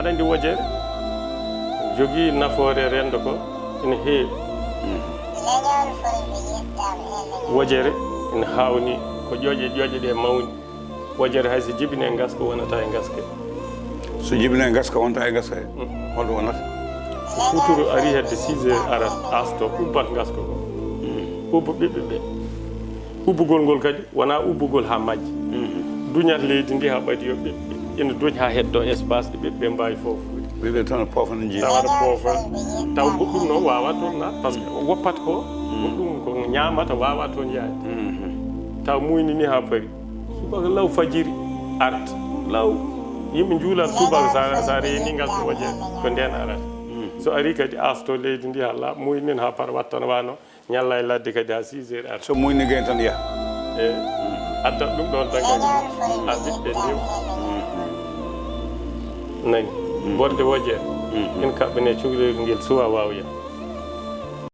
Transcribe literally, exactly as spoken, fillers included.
Aɗa anndi wojere jogii nafoore renndo ko ina heewi. Wojere ina haawni ko ƴoƴe, ƴoƴe ɗe mawni. Wojere hay so jibinii e ngaska, wonata e ngaska. So jibinii e ngaska, wonata e ngaska. Holɗo wonata? So futuro arii hedde six heures, arat asto, ubbat ngaska ko. Ubba ɓiɓɓe ɓe. Ubbugol ngol kadi wonaa ubbugol haa majja. Duñat leydi ndi haa ɓadii yo ɓiɓɓe ina duña haa heddoo espace ɗe ɓiɓɓe ɓe mbaawi foofude. Ɓiɓɓe tan poofa no njiya. Tawa aɗa poofa. Taw goɗɗum noon waawaa toon naat, par ce que woppat ko, goɗɗum ko ñaamata waawaa toon yaade. Taw muuyni ni haa pari. Subaka law fajiri art. Law yimɓe njuulat subaka, sa, sa reeni ngaska wojere, ko ndeen arata. So arii kadi asto leydi ndi haa laaɓa, muuyni haa par wattana wano ñalla e ladde kadi haa six heures arata. So muuyni gay tan yaha. E adda ɗum ɗoon tan kadi haa ɓiɓɓe ndiw. Nani. Bonde wojere. En kaɓɓane cukalel ngel suwa waawya.